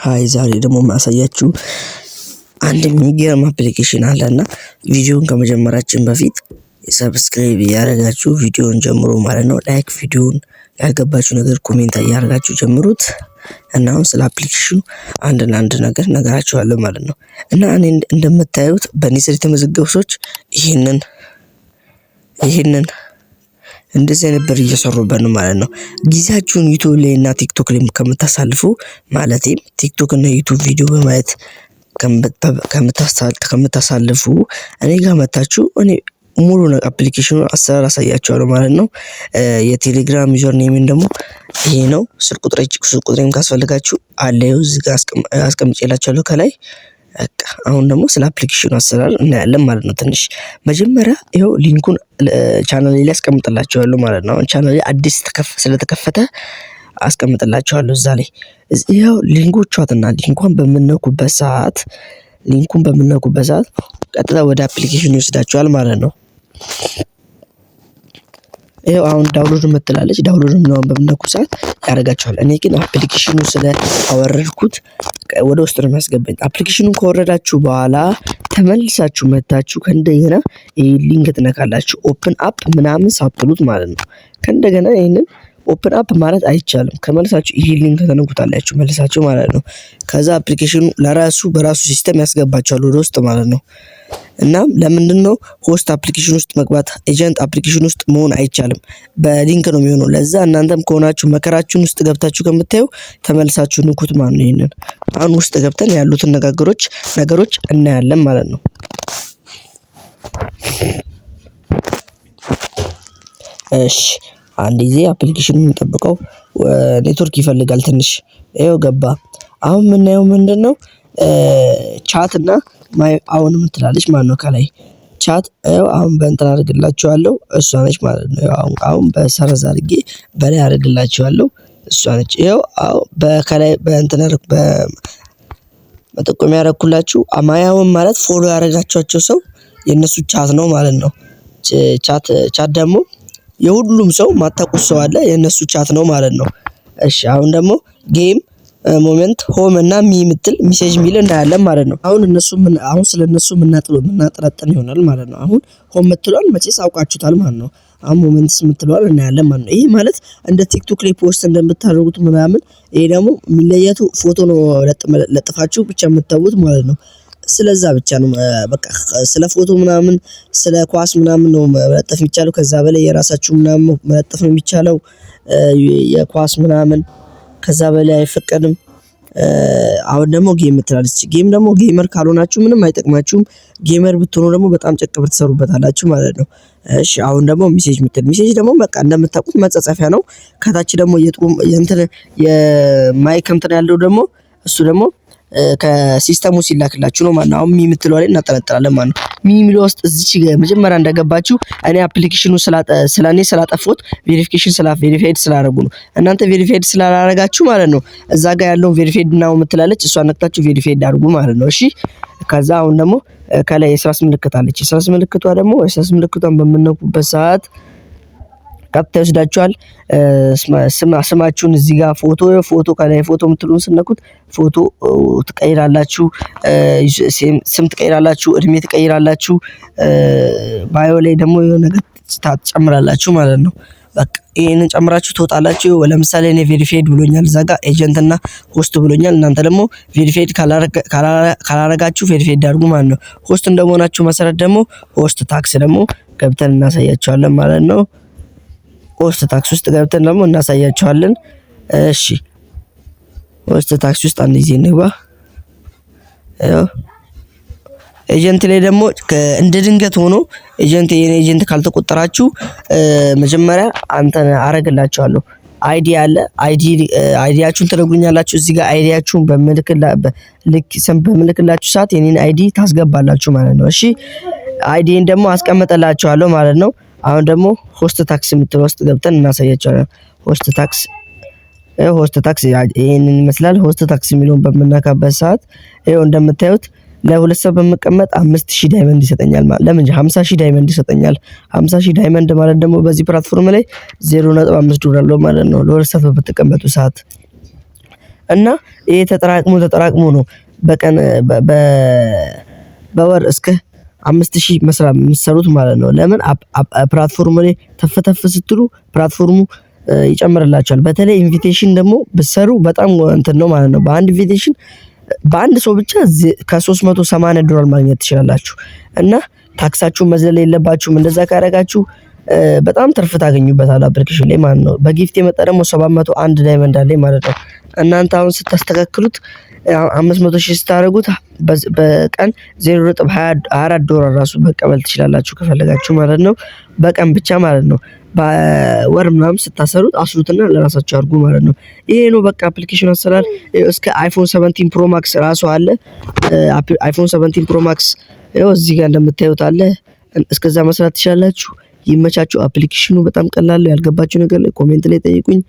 Hi፣ ዛሬ ደግሞ ማሳያችሁ አንድ የሚገርም application አለና ቪዲዮን ከመጀመራችን በፊት subscribe እያደረጋችሁ ቪዲዮን ጀምሩ ማለት ነው። Like፣ ቪዲዮን ያልገባችሁ ነገር comment እያደረጋችሁ ጀምሩት። እና አሁን ስለ application ኑ አንድ አንድ ነገር ነገራችኋለሁ ማለት ነው። እና እኔ እንደምታዩት በእኔ ስር የተመዘገቡ ሰዎች ይህንን እንደዚህ አይነት ብር እየሰሩበት ነው ማለት ነው። ጊዜያችሁን YouTube ላይ እና TikTok ላይ ከምታሳልፉ፣ ማለትም TikTok እና YouTube ቪዲዮ በማየት ከምታሳልፉ፣ እኔ ጋር መታችሁ እኔ ሙሉ application ኑን አሰራር አሳያችኋለሁ ማለት ነው። የቴሌግራም username ኤን ደግሞ ይሄ ነው። ስልክ ቁጥሬም ካስፈልጋችሁ አለ፣ ይኸው እዚህ ጋር አስቀምጬላችኋለሁ ከላይ። በቃ አሁን ደግሞ ስለ application ኑ አሰራር እናያለን ማለት ነው። ትንሽ መጀመሪያ ይኸው link ኡን ቻናሌ ላይ አስቀምጥላችኋለሁ ማለት ነው። አሁን ቻናሌ አዲስ ስለተከፈተ አስቀምጥላችኋለሁ እዛ ላይ። ይኸው link ኦቿትና link ኡን በምነኩበት ሰዓት ቀጥታ ወደ application ኑ ይወስዳችኋል ማለት ነው። ይኸው አሁን download የምትላለች፣ download ምናምን በምነኩ ሰዓት ያደርጋቸዋል። እኔ ግን application ኑ ስለ አወረድኩት ወደ ውስጥ ነው የሚያስገባኝ። Application ኑን ከወረዳችሁ በኋላ ተመልሳችሁ መታችሁ ከእንደገና ይህ link ትነካላችሁ። Open app ምናምን ሳትሉት ማለት ነው። ከእንደገና ይህንን open app ማለት አይቻልም። ከመልሳችሁ ይህ link ትነኩታላችሁ መልሳችሁ ማለት ነው። ከዛ application ኑ ለራሱ በራሱ system ያስገባችኋል ወደ ውስጥ ማለት ነው። እናም ለምንድን ነው host application ውስጥ መግባት፣ agent application ውስጥ መሆን አይቻልም። በ link ነው የሚሆነው። ለዛ እናንተም ከሆናችሁ መከራችሁን ውስጥ ገብታችሁ ከምታዩ ተመልሳችሁ ንኩት ማለት ነው። ይሄንን አሁን ውስጥ ገብተን ያሉትን ነገሮች እናያለን ማለት ነው። እሺ፣ አንድ ጊዜ application ኑን እንጠብቀው። ኔትወርክ ይፈልጋል ትንሽ። ይኸው ገባ። አሁን የምናየው ምንድነው? Chat እና my own የምትላለች ማለት ነው። ከላይ chat ይኸው አሁን በእንትን አድርግላችኋለሁ፣ እሷ ነች ማለት ነው። አሁን አሁን በሰረዝ አድርጌ በላይ አድርግላችኋለሁ፣ እሷ ነች። ይኸው አሁን በከላይ በእንትን በመጠቆሚያ ያደረኩላችሁ my own ማለት follow ያደረጋችኋቸው ሰው የእነሱ chat ነው ማለት ነው። Chat ደግሞ የሁሉም ሰው፣ ማታውቁት ሰው አለ፣ የእነሱ chat ነው ማለት ነው። እሺ፣ አሁን ደግሞ game፣ moment፣ home እና me የምትል፣ message የሚል እናያለን ማለት ነው። አሁን ስለ እነሱ የምናጠነጥን ይሆናል ማለት ነው። አሁን home የምትለዋን መቼስ አውቃችሁታል ማለት ነው። አሁን moments የምትለዋን እናያለን ማለት ነው። ይሄ ማለት እንደ TikTok ላይ post እንደምታደርጉት ምናምን፣ ይሄ ደግሞ የሚለየቱ ፎቶ ነው ለጥፋችሁ ብቻ የምታዩት ማለት ነው። ስለዛ ብቻ ነው፣ በቃ ስለ ፎቶ ምናምን፣ ስለ ኳስ ምናምን ነው መለጠፍ የሚቻለው። ከዛ በላይ የራሳችሁ ምናምን መለጠፍ ነው የሚቻለው። የኳስ ምናምን ከዛ በላይ አይፈቀድም። አሁን ደግሞ game ትላለች። Game ደግሞ gamer ካልሆናችሁ ምንም አይጠቅማችሁም። Gamer ብትሆኑ ደግሞ በጣም ጨቅ ብር ትሰሩበታላችሁ ማለት ነው። እሺ፣ አሁን ደግሞ message ምትል፣ message ደግሞ በቃ እንደምታውቁት መጻጻፊያ ነው። ከታች ደግሞ የጥሩም የእንትን የ mic እንትን ያለው ደግሞ እሱ ደግሞ ከ system ኡ ሲላክላችሁ ነው ማለት ነው። አሁን me የምትለዋ ላይ እናጠነጥናለን ማለት ነው። Me የሚለው ውስጥ እዚች መጀመሪያ እንደገባችሁ እኔ application ኑ ስለ እኔ ስላጠፉት verification ስላ verified ስላደረጉ ነው። እናንተ verified ስላላረጋችሁ ማለት ነው፣ እዛ ጋር ያለውን verified now የምትላለች፣ እሷን ነክታችሁ verified አድርጉ ማለት ነው። እሺ፣ ከዛ አሁን ደግሞ ከላይ የስራስ ምልክት አለች። የስራስ ምልክቷ ደግሞ የስራስ ምልክቷን በምነኩበት ሰዓት ቀጥታ ይወስዳችኋል። ስማችሁን እዚህ ጋር ፎቶ ከላይ ፎቶ የምትሉን ስነኩት ፎቶ ትቀይራላችሁ፣ ስም ትቀይራላችሁ፣ እድሜ ትቀይራላችሁ፣ bio ላይ ደግሞ የሆነ ነገር ትጨምራላችሁ ማለት ነው። በቃ ይሄንን ጨምራችሁ ትወጣላችሁ። ለምሳሌ እኔ verified ብሎኛል፣ እዛ ጋር agent እና host ብሎኛል። እናንተ ደግሞ verified ካላረጋችሁ verified አድርጉ ማለት ነው። Host እንደመሆናችሁ መሰረት ደግሞ host task ደግሞ ገብተን እናሳያችኋለን ማለት ነው። Host task ውስጥ ገብተን ደግሞ እናሳያችኋለን። እሺ፣ host task ውስጥ አንድ ጊዜ እንግባ። ያው agent ላይ ደግሞ እንደ ድንገት ሆኖ agent የኔ agent ካልተቆጠራችሁ መጀመሪያ አንተን አረግላችኋለሁ። ID አለ፣ ID ያችሁን ትነግሩኛላችሁ። እዚህ ጋር ID ያችሁን በምልክላ ልክ ስም በምልክላችሁ ሰዓት የኔን ID ታስገባላችሁ ማለት ነው። እሺ፣ ID ን ደግሞ አስቀምጥላችኋለሁ ማለት ነው። አሁን ደግሞ host task የምትለው ውስጥ ገብተን እናሳያችኋለን። Host task፣ host task ይሄንን ይመስላል። Host task የሚለውን በምነካበት ሰዓት ይኸው እንደምታዩት ለ2 ሰው በመቀመጥ 5,000 diamond ይሰጠኛል ማለት ለምን 50,000 diamond ይሰጠኛል። 50,000 diamond ማለት ደግሞ በዚህ platform ላይ 0.5 ዶላር ነው ማለት ነው፣ ለ2 ሰዓት በምትቀመጡ ሰዓት። እና ይሄ ተጠራቅሞ ተጠራቅሞ ነው በቀን በወር እስከ 5000 መስራት የምትሰሩት ማለት ነው። ለምን platform ኡ ላይ ተፍ ተፍ ስትሉ platform ኡ ይጨምርላችኋል። በተለይ invitation ደግሞ ብትሰሩ በጣም እንትን ነው ማለት ነው። በአንድ invitation በአንድ ሰው ብቻ ከ380 ዶላር ማግኘት ትችላላችሁ። እና task ኣችሁን መዝለል የለባችሁም። እንደዛ ካደረጋችሁ በጣም ትርፍ ታገኙበታል application ላይ ማለት ነው። በ gift የመጣ ደግሞ 701 diamond አለኝ ማለት ነው። እናንተ አሁን ስታስተካክሉት 500,000 ስታደርጉት በቀን 0.24 ዶላር ራሱ መቀበል ትችላላችሁ ከፈለጋችሁ ማለት ነው። በቀን ብቻ ማለት ነው። በወር ምናምን ስታሰሩት አስሉትና ለራሳችሁ አድርጉ ማለት ነው። ይሄ ነው በቃ application አሰራር። እስከ iPhone 17 Pro Max ራሱ አለ። iPhone 17 Pro Max ይኸው እዚህ ጋር እንደምታዩት አለ። እስከዛ መስራት ትችላላችሁ። ይመቻችሁ። Application ኑ በጣም ቀላል ነው። ያልገባችሁ ነገር ላይ comment ላይ ጠይቁኝ።